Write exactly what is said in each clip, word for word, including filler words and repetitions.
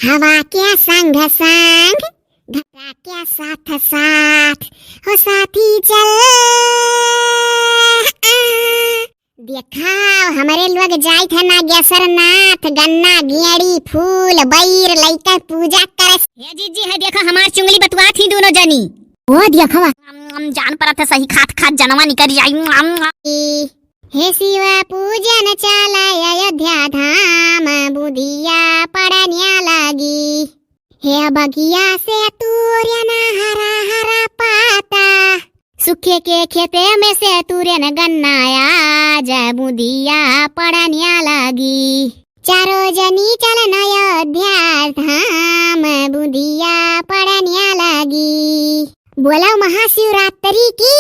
हवा के संग संग, घटा के साथ साथ, हो साथी चल। देखाव, हमरे लोग जाइत है नागेश्वर नाथ, गन्ना, गेड़ी, फूल, बैर लइके पूजा करे। हे जीजी, है देखा हमार चुंगली बतुआत ही दोनों जनी। ओ देखा, हम, हम जान परत है सही खात खात जनवा निकल जाई। ई, हे शिवा पूजन चल अयोध्या धाम, बुधिया पड़निया लागी। हे बगिया से तूरे ना हरा हरा पाता, सूखे के खेते में से तूरे न गन्ना, आज बुधिया पड़निया लागी। चारो जनी चलन अयोध्या धाम, बुधिया पड़निया लागी। बोलो महाशिवरात्रि की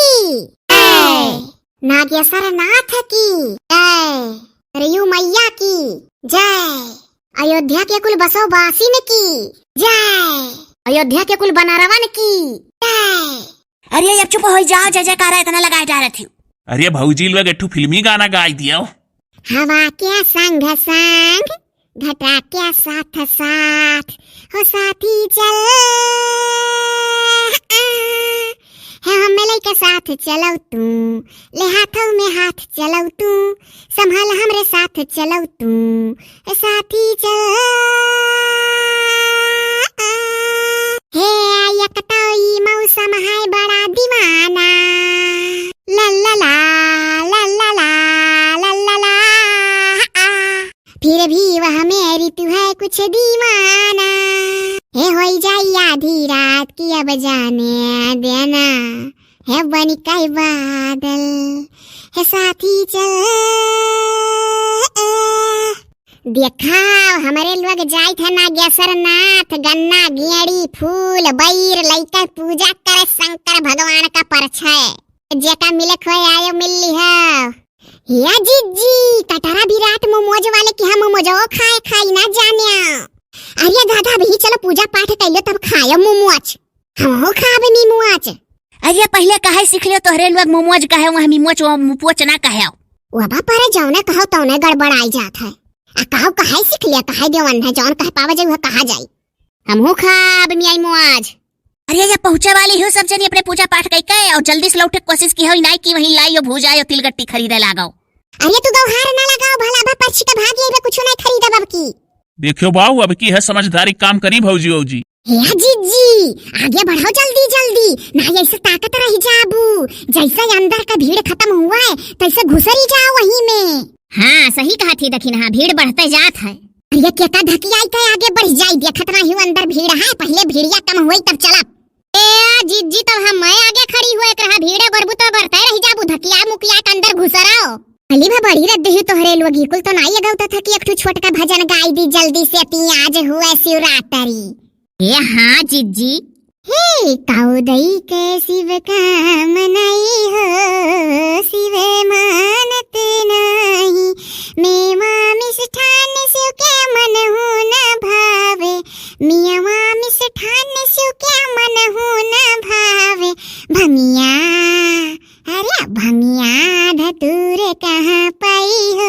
जय। नागेश्वर नाथ की जय। सरयू मैया की जय। अयोध्या के कुल बसोबासिन की जय। अयोध्या के कुल बनरवन की जय। अरे अब चुप होइ जाओ, जय जयकारा इतना लगाए डारत हो। अरे भौजी लोग, एक ठो फिल्मी गाना गाई दियो। हवा के संग संग, घटा के साथ साथ, हो साथी चल। हे हमें लइके साथ चलउ तू, ले हाथों में हाथ चलउ तू, संभल हमरे साथ चलउ तू, ए साथी चल। हे एक तो ई मौसम है बड़ा दीवाना, ला ला ला, ला ला ला, ला ला ला, आ। फिर भी वह में ऋतु है कुछ दीवाना। हे होई जाई आधी रात की अब जाने देना, हे बनी काई बादल, हे साथी चल। देखाव, हमरे लोग जाइत है नागेश्वर नाथ, गन्ना, गेड़ी, फूल, बैर लइके पूजा करे शंकर भगवान का परछाई। जेका मिले खोए आयो मिल लिहा। या जिज्जी, कटरा विराट मोमोज वाले के यहाँ मोमोजो खाए खाई ना जान्या। अरे दादा, अभी चलो पूजा पाठ कइलो तब खायो मोमोज। हमहू खाब मोमोज। अरे पहिले कहे सीख लियो तोहरे लोग मोमोज कहे, वह मोमोज, वो मोमोज ना कहे। वो बा पर जौने कहो तौने गड़बड़ाई जात है। आ कहो कहे सीख लिया, कहे देवन है, जौन कह पावे जाई वह कहा जाई। हमहू खाब मियाई मोमोज। अरे, या पहुँचे वाली हो सब जनी, अपने पूजा पाठ कइके और जल्दी से लौटे के कोशिश किहो, नाई कि वहीं लाइयो भूजा यो तिलगट्टी खरीदे लागो। अरे तू गौहार ना लगाओ, भला बा पर्ची का भागी, अबे कुछ नहीं खरीदब अब की। देखियो बाऊ, अब की है समझदारी काम करी भौजी औजी। हे जिज्जी, आगे बढ़ाओ जल्दी जल्दी, ना ऐसे ताकत रह जाबू, जैसे अंदर का भीड़ खत्म हुआ है तैसे घुसरी जाओ वहीं में। हाँ, सही कहा थी दखिनहा, भीड़ बढ़ते जात है। अरे केका धकियाई के आगे बढ़ जाई, देखत रही अंदर भीड़ है, पहिले भीड़िया कम होई तब चलब। ए जिज्जी, तब हम मैं आगे खड़ी हुए एक रहा, भीड़े बरबू तो बढ़ते रह जाबू, धकिया मुकिया के अंदर घुसराओ। अली भा बड़ी रद्द ही तोहरे लोगी कुल तो नाई अगौता था कि एक ठो छोटका भजन गाई दी जल्दी से, ती आज हुए शिवरात्रि। ए हाँ जिज्जी। हे काऊ दई के शिव काम नाई हो, शिव मानत नाही। मेवा मिष्ठान शिव के मन हूँ न भावे, मेवा मिष्ठान शिव के मन हूँ न भावे। भंगिया अरे भंगिया धतूर कहाँ पाई हो,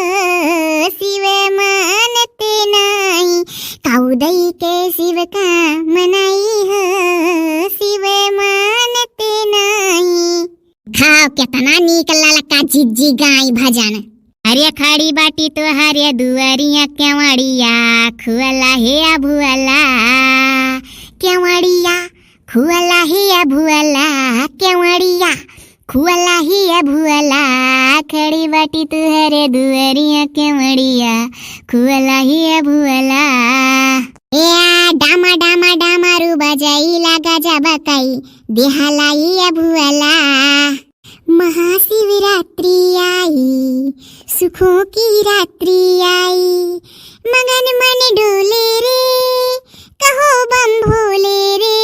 शिव मानत नाई। काऊ दई के शिव काम नाई हो, शिव मानत नाई। खाओ, केतना नीक ललका जिज्जी गाई भजन। अरे खड़ी बाटी तोहरे दुआरिया केवड़िया, खुअला हे अभुअला। केवड़िया खुअला हे अभुअला, केवड़िया खुअला हे अभुअला, खड़ी बाटी तुहरे दुआरिया केवड़िया खुअला हे अभुअला। ए आ डामा डामा डामारू बजाई लागा जब कई देहलाई अभुअला। महाशिवरात्रि आई, सुखों की रात्रि आई, मगन मन डोले रे, कहो बम भोले रे,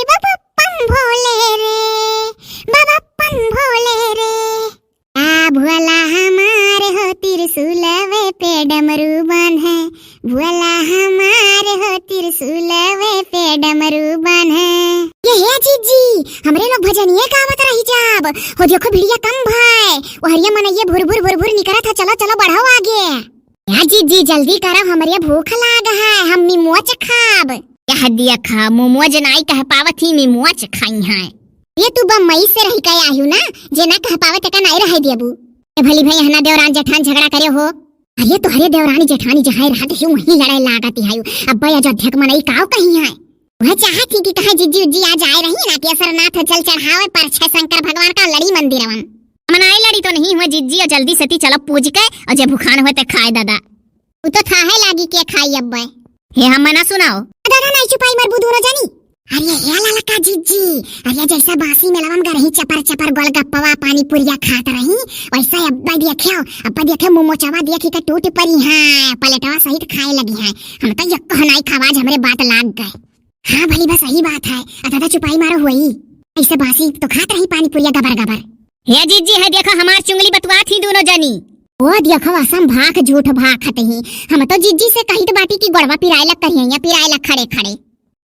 बम बम भोले रे, बम बम भोले रे। आ भोला हमार हो त्रिशूलवे पे डमरू बान्हे, भोला हमार हो त्रिशूलवे पे डमरू बान्हे। ये हे जिज्जी, हमरे लोग भजनिये गावत रही जाब। हो देखो भिड़िया कम भाई, ओ हरिया मनइये भुर भुर भुर भुर निकरत है, चलो चलो बढ़ाओ आगे। या जिज्जी जल्दी करो, हमरे भूख लाग है, हम मोमोज खा कह दिया खा, मोमोज नाई कह पावत ही, मिमोज खाई हैं। ये तू बम्बई से रही के आयु ना, जे ना कह पावे तेका नाई रहे देबू। ए भली भाई, हना देवरान जेठान झगड़ा करे हो। अरे तोहरे देवरानी जेठानी जहाँ रहत ही वहीं लड़ाई लागत ही। अब अयोध्या के मनई काव कही है? वह चाहत ही कि कहे जिज्जी उज्जी आ जाए रही ना कि असरनाथ जल चढ़ावे पर छह शंकर भगवान का लड़ी मंदिरवा। हम नाई लड़ी तो नहीं हुआ जिज्जी, और जल्दी से ती चलो पूज के, और जे भुखान होते खाए दादा। उ तो थाहे लागी के खाई अब्बे। हे हम मना सुनाओ। दादा नाई चुपाई मरबू दोनों जनी। अरे हे ललका जिज्जी, अरे जैसा बासी मेलवा में गरही चपर चपर गोलगप्पवा पानी पुरिया खात रही, वैसा अब्बे देखियो, अब्बे देखियो मोमोचवा देखी के टूट परी है, प्लेटवा सहित खाए लगी है। हम तो यक्को नाई खावा, आज हमरे बात लाग गए। हाँ भली बस सही बात है। आ दादा चुपाई मारो हुई, ऐसे बासी तो खात रही पानी पुरिया गबर गबर। हे जिज्जी, है देखा हमार चुंगली बतुआत ही दोनों जनी। ओ देखो असम भाख झूठ भाखत ही। हम तो जिज्जी से कहित बाटी कि गोड़वा पिराए लग करिया, पिराए लग खड़े खड़े।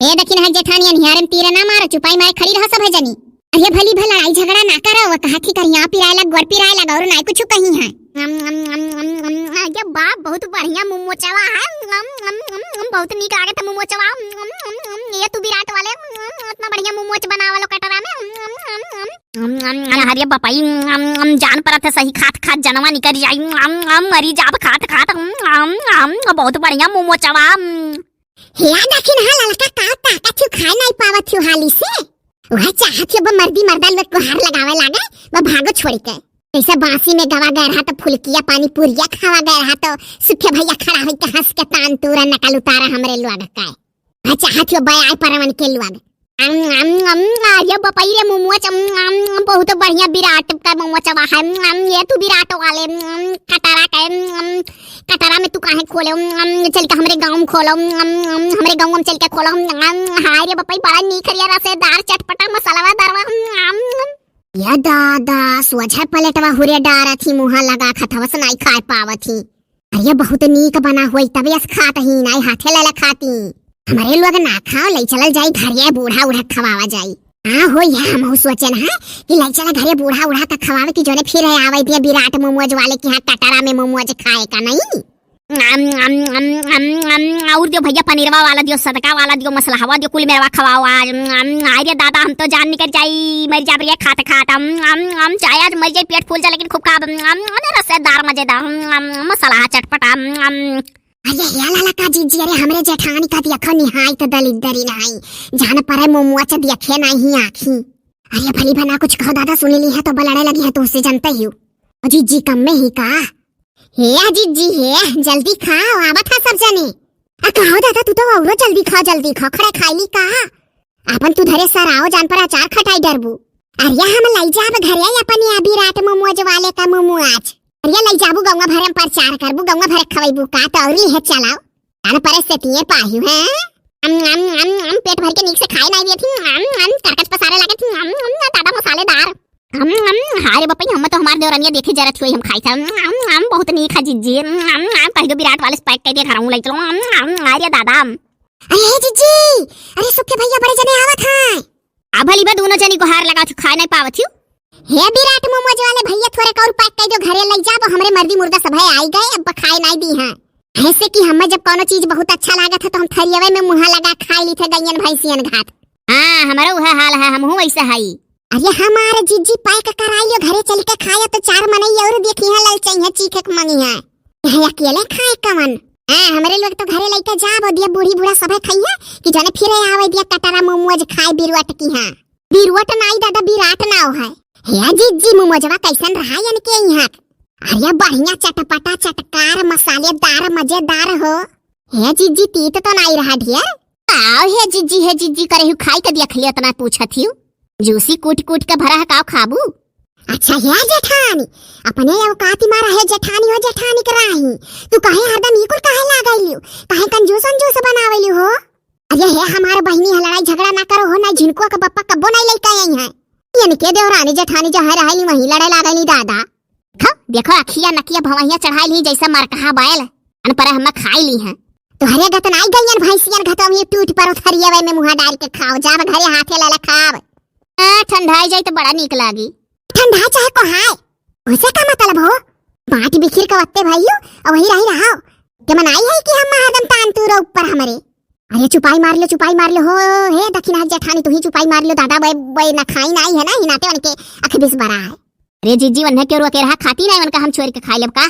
ए दखिन है जेठानी, अनिहारे में तीर ना मारो, चुपाई मारे खड़ी रहो सब है जनी। अरे भली भल लड़ाई झगड़ा ना करो, वो कहा थी करिया पिराए लग, गोड़ पिराए लग, और ना कुछ कही है। अम, अम, अम, अम, अम, अरे बाप, बहुत बढ़िया मोमोचवा है। अम, अम, अम, अम, बहुत नीक लागत है मोमोचवा। अम, अम, अम, अम, ये तू विराट वाले, अम, अम, इतना बढ़िया मोमोच बनावलो कटरा में। अम, अम, अम, अम। अम, अम, अम, अरे बपई, अम, अम, जान परत है सही खात खात जनवा निकल जाई। अम, अम, मरी जाब खात खात। अम, अम, अम, बहुत बढ़िया मोमोचवा। अम। हे दखिन हा ललका का ताकत छु खाए नाई पावत छु हाली से। वह चाहत छु बा मर्दी मर्दा लोग गुहार लगावे लागे, बा भागो छोड़ के। जैसे बासी में गवा गए रहा तो फुलकिया पानी पुरिया खावा गए रहा तो सुखे भैया खड़ा होई के हंस के तान तूरा नकल उतारा हमरे लोग का। अच्छा, हाथियो बयाय परवन के लुआग। अम, अम, अम, अरे बपई रे मोमोज, अम, अम, अम, बहुत बढ़िया विराट का मोमोजवा है। अम, अम, ये तू विराट वाले, अम, अम, कटरा का, अम, अम, कटरा में तू काहे खोले? अम, अम, चल के हमरे गाँव में खोलो, अम, अम, अम, हमरे गाँव में चल के खोलो। अम, अम, हाय रे बपई, बड़ा नीक हरिया रसेदार चटपटा मसालावा दरवा। अम, अम, अम। ये दादा, सोझे प्लेटवा हुरे डारत ही, मुँहा लगा खत हवस नाई खाए पावत ही। अरे बहुत नीक बना होई, तबे अस खात ही नाई, हाथे लेले खाती। हमरे लोग ना खाओ, लई चलल जाई घरे, बूढ़ा उढ़ा खवावा जाई। हाँ हो, यह हमहू सोचन है कि लई चला घरे बूढ़ा उढ़ा का खवावे की जोने फिर है आवे दिया विराट मोमोज वाले के यहाँ कटरा में मोमोज खाए का नहीं। अम, अम, अम, अम, अम, और दियो भैया पनीरवा वाला दियो, सदका वाला दियो, मसलहवा दियो, कुल मेरवा खवाओ आज। अम, अम, आय रे दादा, हम तो जान निकल जाई, मर जाब रे खात खात। अम, अम, अम, चाहे आज मर जाई, पेट फूल जा, लेकिन खूब खाब। अम, अम, अम, रसेदार मजेदार। अम, अम, अम, मसाला चटपटा। अम, अम, अरे हे ललका जिज्जी, अरे हमरे जेठानी का देखो निहाई तो दलिद्दरी नाई, जान परे मोमोच देखे नाई आँखी। अरे भली बना कुछ कहो दादा, सुन ली है तो बलड़े लगी है तुमसे, जानते ही हो। ओ जिज्जी कम में ही का? हे आ जिज्जी हे, जल्दी खाओ, आवत है सब जने। आ कहो दादा, तू तो औरो जल्दी खाओ, जल्दी खाओ, खड़े खाई ली का? आपन तू धरे सराओ, जान पर अचार खटाई डरबू। अरे हम लई जाब घरे अपन या विराट मोमोज वाले का मोमोज। अरे लई जाबू गौवा भरे में प्रचार करबू, गौवा भरे खवैबू का तो और लिहे चलाओ। जान परे से तिये पाही है। अम, अम, अम, अम, पेट भर के नीक से खाए नाई दिए थी। अम, अम, करकच पसारे लागे थी। अम, अम, दादा मसालेदार। अम, अम, हाय रे बपई, हम तो हमार देवरनिया देखे जरत हुई हम खाई था। अम, अम, अम, बहुत नीक है जिज्जी। अम, अम, अम, कह दो विराट वाले से पैक कर दिया घर लई चलो। अम, अम, हाय रे दादा। अरे हे जिज्जी, अरे सुखे भैया बड़े जने आवत हैं। आ भली बा, दोनों जनी गुहार लगावत हूँ, खाए नहीं पावत हूँ। हे विराट मोमोज वाले भैया, थोड़े का और पैक कर दो, घरे लई जाबो, हमरे मर्दी मुर्दा सब है आई गए, अब खाए नहीं दी हैं। ऐसे कि हमें जब कोनो चीज बहुत अच्छा लागत है तो हम थरियवे में मुँहा लगा खाए ली थे गइयन भैंसियन घात। हाँ, हमारा वह हाल है, हम हूँ वैसा है। अरे हमारे जिज्जी पैक कराई लियो, घरे चल के खाए तो चार मनई और देखी है, ललचाई है, चीखे के मंगी है। यह अकेले खाए कवन? हाँ, हमरे लोग तो घरे लइके जाब, दिया बूढ़ी बूढ़ा सभे खाइए कि जने फिरे आवे दिया कटरा मोमोज खाए बिरुअट की। हाँ, बिरुअट नाई दादा, विराट नाव है। हे जिज्जी, मोमोजवा कैसन रहा इनके यहाँ? अरे बढ़िया, चटपटा, चटकार, मसालेदार, मजेदार हो। हे जिज्जी, तीत तो नाई रहा ढेर? आओ हे जिज्जी, हे जिज्जी करे हूँ, खाई के देख लियो, इतना पूछत हूँ। जूसी कूट कूट के भरा है, काव खाबू? अच्छा हे जेठानी, अपने औकाती मारा है जेठानी हो, जेठानी के राही। तू काहे हरदम ई कुल काहे लागैलियो? काहे कंजूस अंजूस बनावैलियो हो? अरे हे हमार बहिनी है, लड़ाई झगड़ा ना करो हो, ना झिनको के बप्पा कब्बो नहीं लेके आई है। इनके देवरानी जेठानी जहाँ रहली वहीं लड़े लागैली दादा। खा, देखो अखिया नकिया भवहिया चढ़ाई ली जैसे मरकहा बैल। अन पर हम खाई ली हैं। तोहरे गतनाई गइयन भैंसियन घतौनी टूट पर उथरियवे में मुँहा डाल के खाओ, जाब घरे हाथे लेले खाब। आ, ठंडाई जाई तो बड़ा नीक लागी। ठंडा चाहे कोहाय, उसे का मतलब हो? बाँट बिखिर के वत्ते भइयो, और वही रही रहो। के मनाई है कि हम हरदम तान तू रहो ऊपर हमरे। अरे चुपाई मार लो, चुपाई मार लो हो। हे दखिनहा जेठानी, तुही चुपाई मार लो दादा, बे, बे ना खाई नाई है ना, हिनाते उनके अख बिस बरा है। अरे जिज्जी, वन्हे क्यों रोके रहा, खाती नाई उनका, हम छोड़ के खाई लेब का?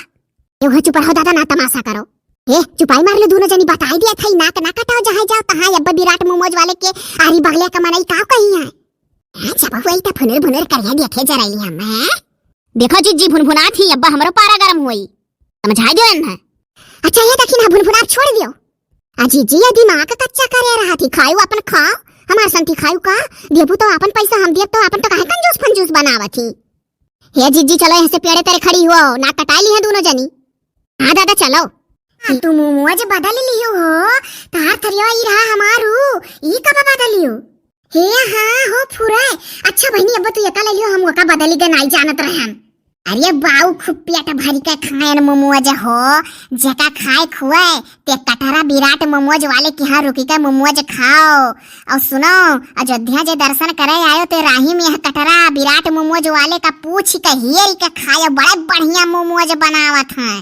ए, वह चुप रहो दादा, ना तमाशा करो। ए, चुपाई मार लो दूनो जनी, बताई दिया था, नाक ना कटाओ, जहाँ जाओ तहाँ अब्बा विराट मोमोज वाले के आरी बगले का मनई का कही है। हाँ, जब हुई तो फुनुर भुनुर करिया देखे जरैली हम, हैं? देखो जिज्जी, भुनभुनात ही, अब्बा हमरो पारा गरम हुई। समझाई दियो इन्हें। अच्छा, ये देखी ना, भुनभुनात छोड़ दियो। आ जिज्जी, ये दिमाग कच्चा करे रहा थी, खायू अपन खाओ, हमार संती खायू का, देबू तो अपन पैसा हम देब, तो अपन तो काहे कंजूस फंजूस बनावत ही। हे जिज्जी, चलो यहाँ से पेड़े तरे खड़ी हुओ, नाक कटाई ली है दूनो जनी। हाँ दादा, चलो। हाँ, तू मोमोज बदल लियो हो, तार थरिया ई रहा हमारू, ई कब बदलियो? हे हाँ हो फुराए। अच्छा बहनी, अब तू एका ले लियो, हम ओका बदली के नाई जानत रहन। अरे बाऊ, खूब पेट भरी के खायन मोमोज हो, जेका खाए खुए, ते कटरा विराट मोमोज वाले के यहाँ रुकी के मोमोज खाओ। और सुनो, अयोध्या जे दर्शन करे आयो, ते राही में यह कटरा विराट मोमोज वाले का पूछ के हेरी के खायो, बड़े बढ़िया मोमोज बनावत हैं।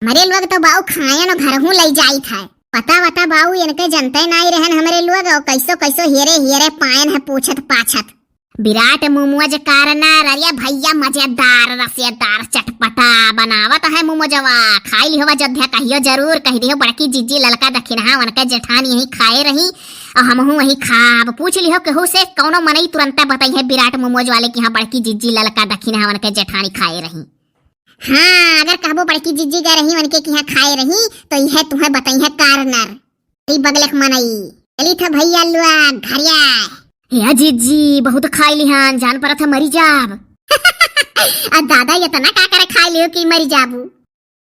हमरे लोग तो बाऊ खायन और घरहू लई जाइत है। पता वता बाऊ इनके जनते नाई रहन हमरे लोग, और कैसो कैसो हेरे हेरे पायन है पूछत पाछत। विराट मोमोज corner, अरे भैया मजेदार रसेदार चटपटा बनावत है मोमोजवा। खाई लिहो अयोध्या, कहियो जरूर, कह दिहो बड़की जिज्जी ललका दखिनहा उनके जेठानी यही खाए रही और हमहू वही खाब। पूछ लिहो केहू से, कौनो मनई तुरंते बताई है विराट मोमोज वाले की, हाँ बड़की जिज्जी ललका दखिनहा उनके जेठानी खाए रही। हाँ, अगर कहबो बड़की जिज्जी गए रही, उनके किहाँ खाए रही, तो यह तुम्हें बताई है corner। ई बगलक मनई। चली था भैया लोग, घरिया। हे जिज्जी, बहुत खाई लिहान, जान परत है मरी जाब। आ दादा, इतना का करे खाई लियो कि मरी जाबू?